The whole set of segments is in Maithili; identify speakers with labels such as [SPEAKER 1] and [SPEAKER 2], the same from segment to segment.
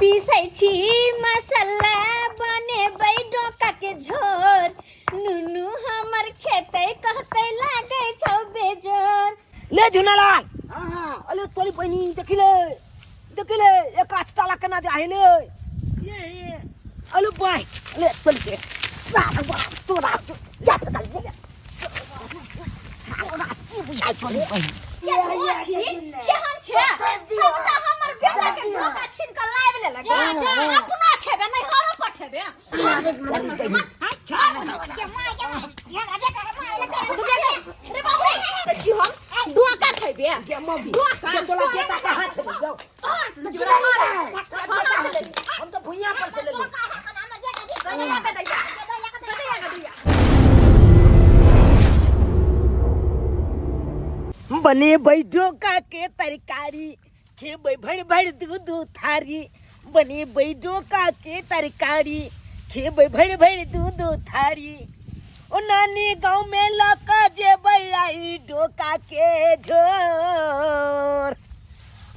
[SPEAKER 1] पीसै छी मसाला, बनेबै डोका के झोर। नुनू हमर खेतै, कहतै लागै छौ बेजोर।
[SPEAKER 2] ले झुनालाल।
[SPEAKER 3] हाँ हाँ।
[SPEAKER 2] अरे तोरी बहिनी, देखिले देखिले, एक आठ ताला केना जाहे ले ये। अरे बाय, ले तोरी के
[SPEAKER 3] साला बाप तोरा जा पता ले तोरा की बुझाइ छौ रे बहिन?
[SPEAKER 1] केहन छै सबटा हमर बेटा के धोखा छीन के लाबि लेलक। अपना खेबे नहि हरो पठेबे। छी हम डोका खेबे।
[SPEAKER 2] गे मौगी।
[SPEAKER 1] डोका।
[SPEAKER 2] गे तोरा बेटा कहाँ छलै यौ? हम तऽ भुइयाँ पर चललियै। बनेबै डोका के तरकारी, खेबै भरि भरि दू दू थारी। बनेबै डोका के तरकारी, खेबै भरि भरि दू दू थारी। ओ नानी गाँव में लऽ कऽ जेबै आई डोका के झोर।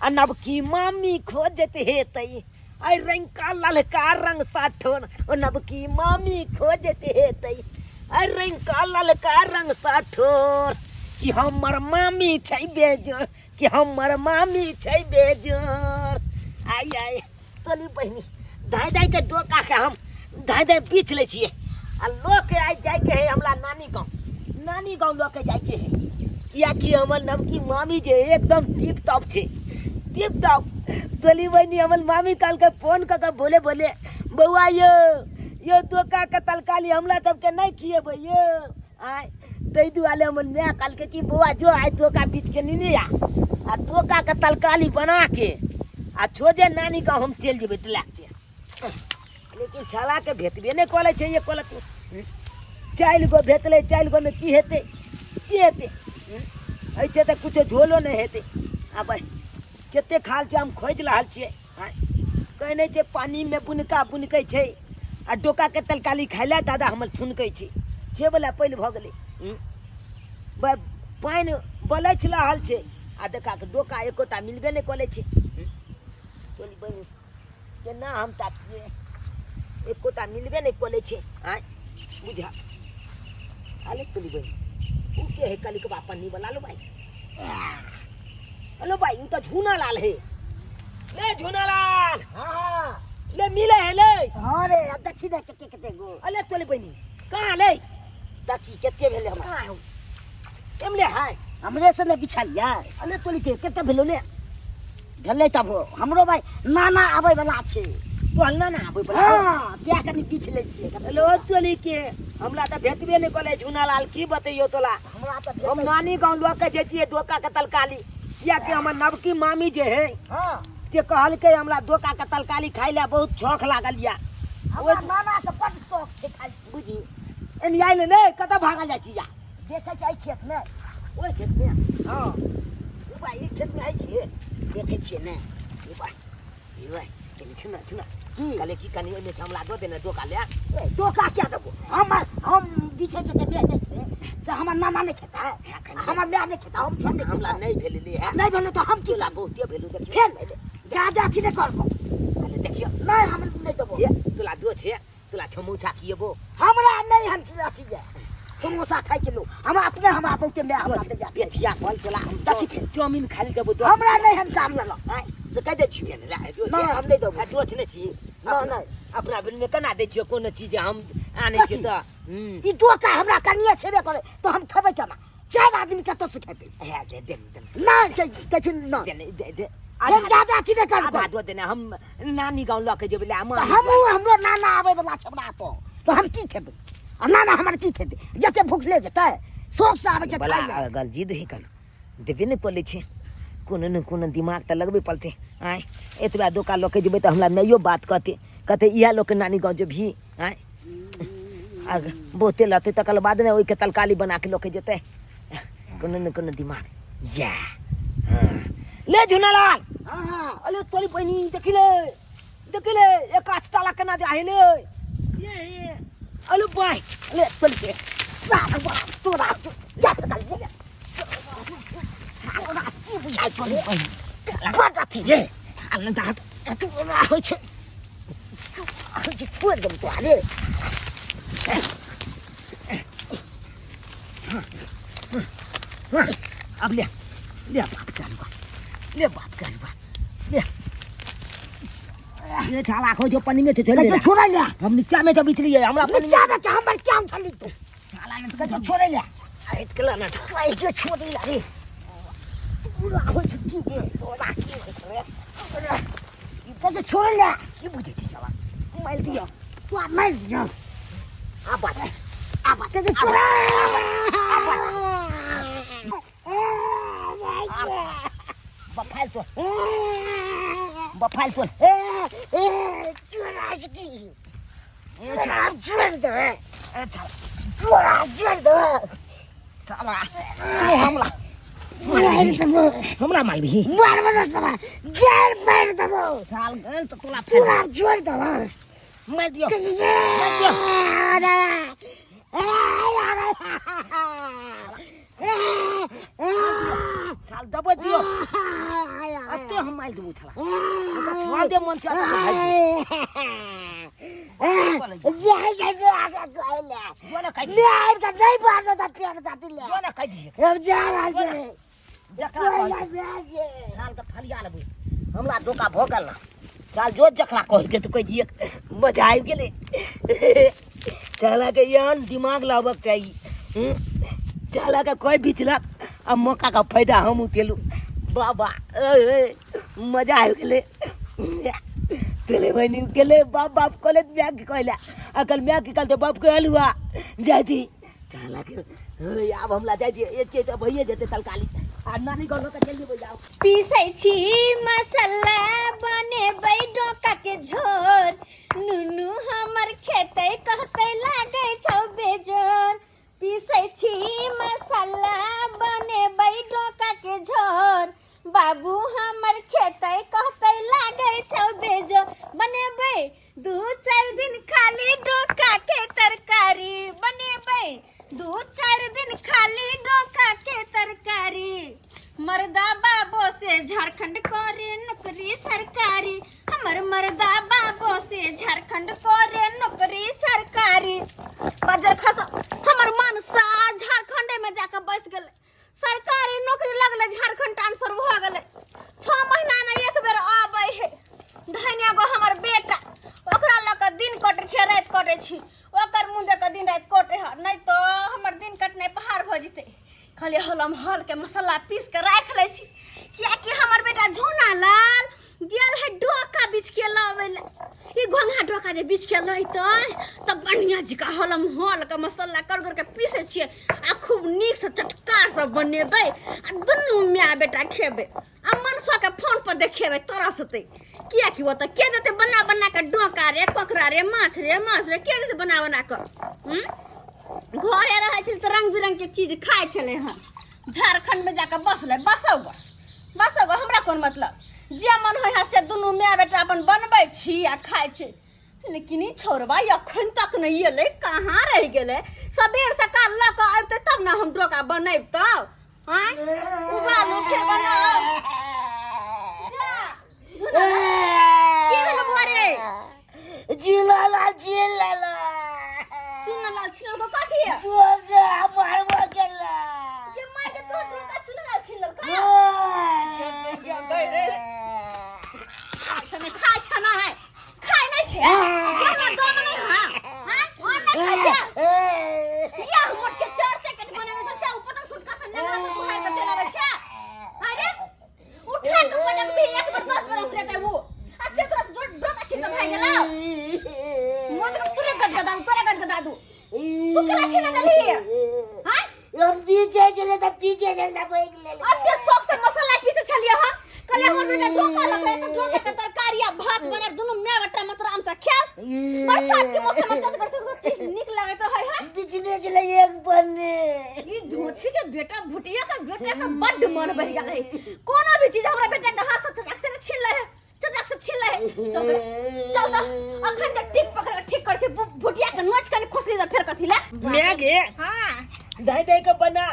[SPEAKER 2] आ नवकी मामी खोजत हेतै आई रंग का ललका रंग साठोन। ओ नवकी मामी खोजत हेतै आई रंग का ललका रंग साठोन। कि हमर मामी छै बेजोर, कि हमर मामी छै बेजोर। आई आई तोली बहिनी, धाय धाय के डोका के हम धाय धाय बीछ लै छियै आ लऽ के आइ जाइके है हमरा नानी गाँव। नानी गाँव लऽ के जाइके है, कियाकि हमर नवकी मामी जे एकदम टिप टॉप छै, टिप टॉप। तोली बहिनी, हमर मामी कहलकै फोन कऽ के, बोले बोले, बौआ यौ यौ, डोका के तरकारी हमरा सबके नहि खिएबै यौ? आँय, ताहि दुआरे हमर माय कहलकै कि बौआ जो, आइ डोका बीछ के नेने आ आ डोका के तरकारी बना के आ छोजे नानी गाँव हम चलि जेबै तऽ लए के। लेकिन छाला के भेटबे नहि करै छै। ये कहलक 4 गो भेटलै, 4 गो मे की हेतै, की हेतै? एहिसँ तऽ किछो झोलो नहि हेतै। आब कते खाल छै, हम खोजि रहल छियै। आँय, कहै नहि छै पानिमे बुनका बुनकै छै आ डोकाके तरकारी खाइ लए दादा हमर थुनकै छै, से वला पहिल भऽ गेलै। पानि बलछि रहल छै आ देखा के डोका एकोटा मिलबे नहि करै छै। चलि बहिन, केना हम ताकिए, एकोटा मिलबे नहि करै छै। आँय बुझा आले तोली बहिन, उ के है कलिकबा पन्नी वाला? लो भाई, हेलो भाई, उ तऽ झूना लाल है। ले झूना लाल।
[SPEAKER 3] हाँ।
[SPEAKER 2] ले मिले है ले।
[SPEAKER 3] हाँ रे, अब देखी ने कते कते गो।
[SPEAKER 2] अले तोली बहिनी, कहाँ ले?
[SPEAKER 3] देखी कते भेलै हमरा।
[SPEAKER 2] कहाँ हो एमले है?
[SPEAKER 3] हमरे से ने बिछलियै।
[SPEAKER 2] अले तोली के कते भेलो ले?
[SPEAKER 3] भेलै तब हमरो भाई नाना आबै वाला छै।
[SPEAKER 2] तोहर नाना आबै वाला?
[SPEAKER 3] हाँ, त्या कनी पीछ लै छियै।
[SPEAKER 2] हेलो तोली के, हमरा तऽ भेटबे नहि करै झूना लाल, की बतैयौ तोला?
[SPEAKER 3] हमरा तऽ
[SPEAKER 2] हम नानी गाँव लऽ के जैतियै डोका के तरकारी, कियाकि हमर नवकी मामी जे है से कहलकै हमरा डोका के तरकारी खाइ लए बहुत शौख लागल यऽ।
[SPEAKER 3] हमरा नाना के बड शौख छै खाइ।
[SPEAKER 2] बुझी एनी आइल नहि, कतऽ भागल जाइ छी? या
[SPEAKER 3] देखै छै एहि खेत मे।
[SPEAKER 2] ओहि खेत मे?
[SPEAKER 3] हाँ।
[SPEAKER 2] ओ भाई, ई खेत मे आइ छियै?
[SPEAKER 3] देखै छियै ने।
[SPEAKER 2] ओ भाई, ई भाई, कनी छुना छुना।
[SPEAKER 3] की?
[SPEAKER 2] कहले की कनी ओहिमे से हमरा दऽ देने डोका ले।
[SPEAKER 3] ए, डोका क्या देबो? हम बिछै छै तऽ बेचै छै से हमर नाना नहि खेतै, हमर माय नहि खेतै, हम सब नहि
[SPEAKER 2] हमरा
[SPEAKER 3] खेतै?
[SPEAKER 2] नहि भेलै है।
[SPEAKER 3] नहि भेलै तऽ हम की
[SPEAKER 2] तोला
[SPEAKER 3] करब?
[SPEAKER 2] बहुते भेलू, देखियौ।
[SPEAKER 3] फेर भेलै जादा अथी नहि करबो।
[SPEAKER 2] अरे देखियौ।
[SPEAKER 3] नहि, हम नहि देबो।
[SPEAKER 2] ये तोला दो छै, तोला समोसा खिएबो।
[SPEAKER 3] हमरा नहि, हम अथी जे समोसा खाइ के लो, हम अपने हमरा बहुते माय हमरा दे जा।
[SPEAKER 2] बेथिया फल तोला हम
[SPEAKER 3] दथी फेर।
[SPEAKER 2] चाउमीन खाइ लए देबो।
[SPEAKER 3] हमरा नहि, हम काम लेलक से कहि दै छियौ। नहि, हम नहि देबो।
[SPEAKER 2] दोछ नहि छी?
[SPEAKER 3] नहि नहि।
[SPEAKER 2] अपना बिल में केना दै छियै? कोनो चीज हम आनै छियै तऽ
[SPEAKER 3] ई डोका हमरा कनिए छेबे करे तऽ हम खेबै केना? 4 आदमी कतऽ से खेतै?
[SPEAKER 2] हे दे दे दे।
[SPEAKER 3] नहि, कहै छी नहि।
[SPEAKER 2] दे दे दे।
[SPEAKER 3] हम जादा अथी नहि करब।
[SPEAKER 2] आधा दो देने, हम नानी गाँव लऽ के जेबै ले।
[SPEAKER 3] तऽ हमहूँ, हमरो नाना आबै वला छै हमरा एतऽ, तऽ हम की खेबै आ नाना हमर की खेतै? जते भुखले जेतै, शौक से आबै छै
[SPEAKER 2] बला
[SPEAKER 3] खाइ लए।
[SPEAKER 2] अगर जिद है कन देबे नहि पड़ै छै, कोनो ने कोनो दिमाग तऽ लगबे पड़तै। आँय, एतबा दोका लऽ के जेबै तऽ हमरा माइयो बात कहतै, कहतै इएह लऽ के नानी गाँव जेबही? आँय, आ बहुते लतै तकर बाद ने ओहिके तरकारी बना के लऽ के जेतै। कोनो ने कोनो दिमाग या। हाँ ले झुनालाल।
[SPEAKER 3] हाँ हाँ।
[SPEAKER 2] अरे तोरी बहिनी, देखी ले देखी ले, एक आठ ताला केना जाहे ले ये। अरे बाय, ले तोरी के
[SPEAKER 3] साला बाप तोरा जा पता ले तोरा की बुझाइ छौ रे बहिन? बड अथी रे, थाल दाँत अथी होइ छै। राखै छी छोड़ि देबौ तोरा रे।
[SPEAKER 2] अब ले ले बाप के हलवा, ले बाप के हलवा, ले ये छाला खो जो पानी में छे छोड़
[SPEAKER 3] कहियो छोड़ै ले।
[SPEAKER 2] हम नीचा में जब इतली हमरा पानी
[SPEAKER 3] नीचा में के हमर क्या छली तू?
[SPEAKER 2] छाला ने
[SPEAKER 3] कहियो छोड़ै ले।
[SPEAKER 2] आइत के लाना
[SPEAKER 3] कहियो छोड़ै ले रे। पूरा होइ छै की गे तोरा की होइ छै रे? कहियो छोड़ै ले।
[SPEAKER 2] की बुझै छी साला मारि दियो।
[SPEAKER 3] तू मारि दियो।
[SPEAKER 2] आ बात आ बात
[SPEAKER 3] कहियो छोड़ै।
[SPEAKER 2] बफाइल तो बफाइल तो साला तू हमरा हमरा मारबही साल गल तो तोला मार दियो मार दियो। साल दबो दियो अते हम मार देबो छला ओकरा छोड़ दे मन से जो ना कहि जो ना कहि दिए जकरा कहै साल के फलिया लेबै हमरा धोखा भऽ गेल ना साल जो जकरा कहलकै तऽ कहि दिए मजा आबि गेलै। चला के एहन दिमाग लाबक चाही। चला के कोई बिचलक आ मौका का फायदा हम उठेलू बाबा ए, मजा आबि गेलै। तेले बहिनी गेलै बाप बाप कॉलेज माय के कहला अकल माय के कहल बाप के हलुआ जाय दी चला के आब हमरा जाय दिए एक के तऽ भइए जेतै तलकाली आ नानी गाँव लऽ के चलि जेबै जाउ।
[SPEAKER 1] पीसै छी मसाला बनेबै डोका के झोर, नुनू हमर खेतै कहतै लागै छौ बेजोर। पीसै छी मसाला बनेबै डोका के झोर, बाबू हमर खेतै कहतै लागै छौ बेजोर। बनेबै 2-4 दिन खाली डोका के तरकारी, बनेबै 2-4 दिन खाली डोका के तरकारी। मर्दा बाबो से झारखंड करे नौकरी सरकारी, हमर मर्दा बाबो से झारखंड करे नौकरी सरकारी। बजर खस हमर मनसा झारखंडे में जाके बस गेलै, सरकारी नौकरी लगलै झारखंड ट्रांसफर भऽ गेलै। 6 महीना में एक बेर आबै है धनिया गो हमर बेटा, ओकरा लऽ कऽ दिन कटै छै राति कटै छी, ओकर मुँह देख कऽ दिन राति कटै है, नहि तऽ हमर दिन कटनाइ पहाड़ भऽ जेतै। खाली हलम हल के मसाला पीस के राखि लै छी, कियाकि हमर बेटा झोना लाल गेल है डोका बीछ के लाबै लए। ई घोंघा डोका जे बीछ के लैतै तऽ बढ़िआँ जकाँ हलम हल के मसाला कर कर के पीसै छियै आ खूब नीकसँ चटकारसँ बनेबै आ दुनू माय बेटा खेबै आ मनसो के फोन पर देखेबै तरसतै, कियाकि ओतऽ के देतै बना बना के डोका रे कोकरा रे माछ रे माछ रे, के देतै बना बना के? घरे रहै छलै तऽ रंग बिरंग के चीज खाइ छलै हन, झारखंड में जाके बसलै बसौ गो बसौ गो, हमरा कोन मतलब, जे मन होइ है से दुनू माय बेटा अपन बनबै छी आ खाइ छी। लेकिन ई छौड़बा अखन तक नहि एलै, कहाँ रहि गेलै? सबेर सकाल लऽ कऽ अबितै तब ने हम डोका बनैबतौ। आँय उबालू फेर बनाउ। जा, झुना, की भेल बौआ रे?
[SPEAKER 3] झूला झूला
[SPEAKER 1] चुनलाल छिनलको कथी?
[SPEAKER 3] डोका मारबो केला।
[SPEAKER 1] ये माय के तोहर डोका चुनलाल छिनलको? तमे खाइ छ ना है, खाइ नहि छै हमरा दम नहि है। हां ओ नहि खाइ छै या मोट के चार चैकेट बनेने छै से उ पतंग सुटका से नेंगरा से तुहार के चल आबै छै। अरे उठा के पटक भी एक बार 10 बार उठेतै उ आ से तोरा से जोड़ डोका छिन के भागि गेलौ। मोट के तोरे गदगदा तोरे गदगदा दू तू केला छिन देलही? हां
[SPEAKER 3] हम पीछे चले त पीछे चले बैग ले ले।
[SPEAKER 1] अते शौक से मसाला पीसे छलियै हम, कहलियै हमर बेटा डोका लकै त डोका के तरकारी आ भात बना दुनू माय बेटा मतराम से खायब। बरसात के मौसम में चचगर चचगर चीज नीक लागैत रहै है।
[SPEAKER 3] बिजने चले एक बने
[SPEAKER 1] ई धोछी के बेटा भुटिया के बेटा के बड्ड मन बहि गेल है। कोनो भी चीज हमरा बेटा के हाथ से चटक से छीन लै है, चटक से छीन लै है। चल त, चल त अखन त टिक पकड़ के ठीक कर छै भुटिया के नोच के खोसली त फेर कथी ले।
[SPEAKER 2] मैं गे
[SPEAKER 1] हां
[SPEAKER 2] दही दही के बना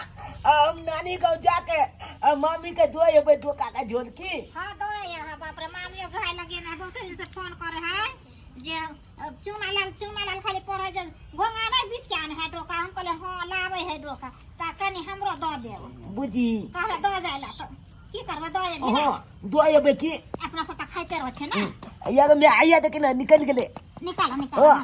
[SPEAKER 2] आ हम नानी गाँव जाके आ मामी के दो एबै डोका के झोल की।
[SPEAKER 4] हाँ दो यहाँ बाप रे मामी भाई लगे ना बहुत दिन से फोन करे है जे चूना लाल, चूना लाल खाली पढ़े जे घोंघा नहीं बीच के आने है डोका। हम कहले हाँ लावे है डोका, ता कनी हमरो दऽ देब।
[SPEAKER 2] बुझी
[SPEAKER 4] कहबे दऽ जाय ला तऽ की करबे, दऽ एबही ने?
[SPEAKER 2] हाँ, दऽ एबै की।
[SPEAKER 4] अपना सब तऽ खाइते रहै छै ने।
[SPEAKER 2] यार मैं आइया देखी ना निकल गेलै।
[SPEAKER 4] निकाल निकाल।
[SPEAKER 2] हाँ।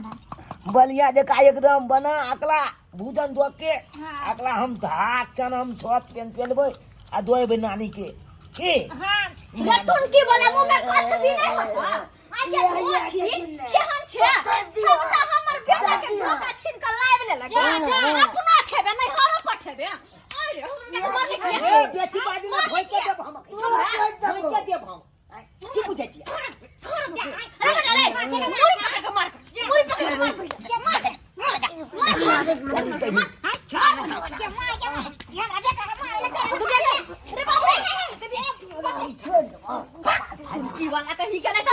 [SPEAKER 2] बढ़िया जका एकदम बना अकला भूजन दऽ के।
[SPEAKER 4] हाँ।
[SPEAKER 2] अकला हम धाक चन हम छत पेन पेनबै आ दऽ एबै नानी के की।
[SPEAKER 4] हाँ।
[SPEAKER 1] रे टुनकी वाला मुंह में कथ भी नहीं होता। आज ये धोआ छी केहन छे? सबटा हमर बेटा के धोखा छीन के लाइब लेलक। अपना खेबे नहीं हरो पठेबे। अरे हमरा के मार लिखिए।
[SPEAKER 2] ए बेची बाजी में भोइ के देब हम, भोइ के देब हम। की बुझै छी?
[SPEAKER 1] अरे बेटा रे, मुड़ी पकड़ के मार, मुड़ी पकड़ के मार भैया। मार दे, मार दे, मार दे। रे बाबू रे, वाला कहीं के नहीं तो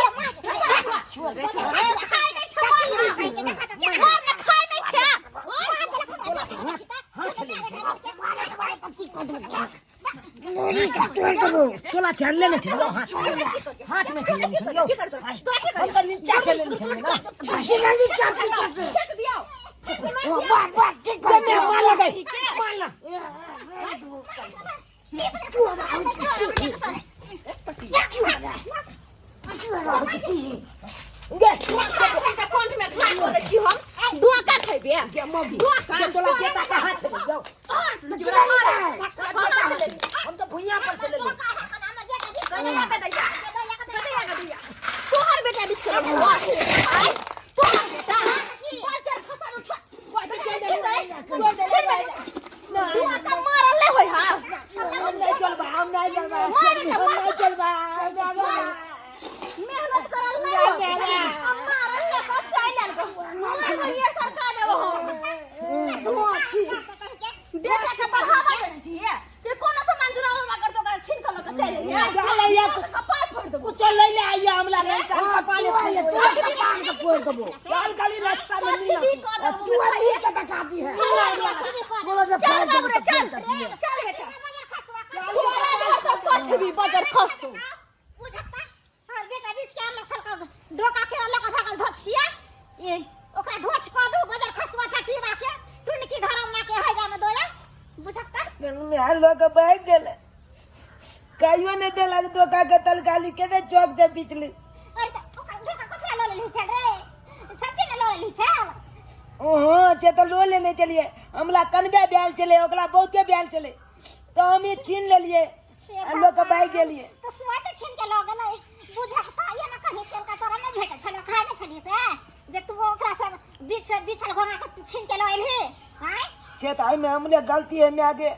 [SPEAKER 1] खाय नहीं छे, मार ना खाय नहीं छे।
[SPEAKER 2] तोला छानले ने छलियौ, हाथ हाथ में छले छलियौ। हम तऽ नीचा चले ने छलियै ना।
[SPEAKER 1] फेंक दियो।
[SPEAKER 2] जमे मार लगै मार ना। गे।
[SPEAKER 1] कंठ में घा कऽ दै छी हम, डोका खैबे।
[SPEAKER 2] गे मौगी।
[SPEAKER 1] डोका।
[SPEAKER 2] गे तोला बेटा के हाथ छलियौ, हम तऽ भुइयां पर चले।
[SPEAKER 1] तोहर बेटा बीच के तोहर बेटा बाजार फसा दो। डोका मारल नहीं होय। हां।
[SPEAKER 2] हम नहीं चलबा, हम नहीं चलबा, हम नहीं चलबा।
[SPEAKER 1] मेहनत करल नहीं होय, हम मारल नहीं सब चाहि लेल को मार ये सरका देबो हम। बेटा के बढ़ावा देने छियै कि कोनो सामान जुड़ल कर तो छीन के लऽ के चलि अइहे।
[SPEAKER 2] चल अइहे।
[SPEAKER 1] कपार फोड़ि देबो।
[SPEAKER 2] कुछो लै ले आइया हमरा नहीं चल, कपाले फोड़ देबो। चल गली रास्ता में।
[SPEAKER 1] कुछ भी कऽ देबो। चल बाबू रे, चल चल बेटा, तोरा घर तो कुछ भी बजर खसतो।
[SPEAKER 4] बेटा बीच के आनलक छल डोका के लऽ कऽ भागल धोछिया। ए ओकरा धोछ कऽ दू बजर खसुआ टटीबा के टुनकी धरौना के हैजा में दोया बुझकता।
[SPEAKER 2] मैं लोग भाग गेलै, कहियो नहीं देलक धोखा के तरकारी के ने चौक से बिचली।
[SPEAKER 4] अरे तऽ ओकरा धोखा कथी लऽ लेलही छल रे? सच्ची में लऽ लेलही छल?
[SPEAKER 2] ओहो से तऽ लो लेने चलिए, हमरा कनबे बैल चले, ओकरा बहुते बैल चले, तऽ हम ही छीन लेलिए आ लोग भाग गेलिए।
[SPEAKER 4] तऽ सुआते छीन के लऽ गेलै बुझकता। ये ना कहीं तेल का तोरा नहीं भेटल छलो, खाय नहीं छलिए से जे तू ओकरा से बीच से बिछल घोंघा के तू छीन के लऽ एलही आँय?
[SPEAKER 2] से तऽ एहिमे हमरे गलती है माय गे,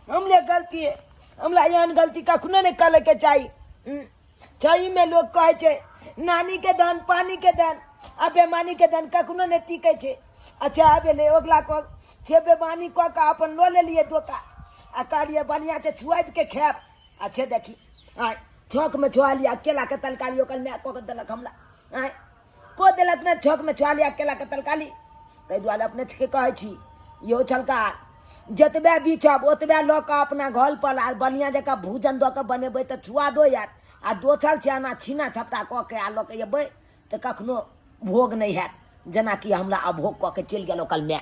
[SPEAKER 2] हमरे गलती है। हमरा एहन गलती कखनो नहि करे के चाही। सहीमे लोक कहै छै नानी के धन पानी के धन आ बेमानी के धन कखनो नहि टिकै छै। अच्छा भेलै ओकरा कऽ से बेमानी कऽ कऽ अपन लऽ लेलियै धोखा आ कहलियै बढ़िआँ से छुआइत के खायब। अच्छे देखी आँय छौंकमे छुआ लिया केलाके तरकारी, ओकर माय कऽ के देलक हमरा। आँय कऽ देलक ने, छौंकमे छुआ लिया केलाके तरकारी। ताहि दुआरे अपने सबके कहै छी यौ छलकार, जतबे बिछब ओतबे लऽ कऽ अपना घर पर आ बढ़िआँ जकाँ भूजन दऽ कऽ बनेबै तऽ छुआ दो यार। आ दोसर छै एना छीना छपटा कऽ के आ लऽ के एबै तऽ कखनो भोग नहि हैत, जेनाकि हमरा अभोग कऽ के चलि गेल ओकर माय।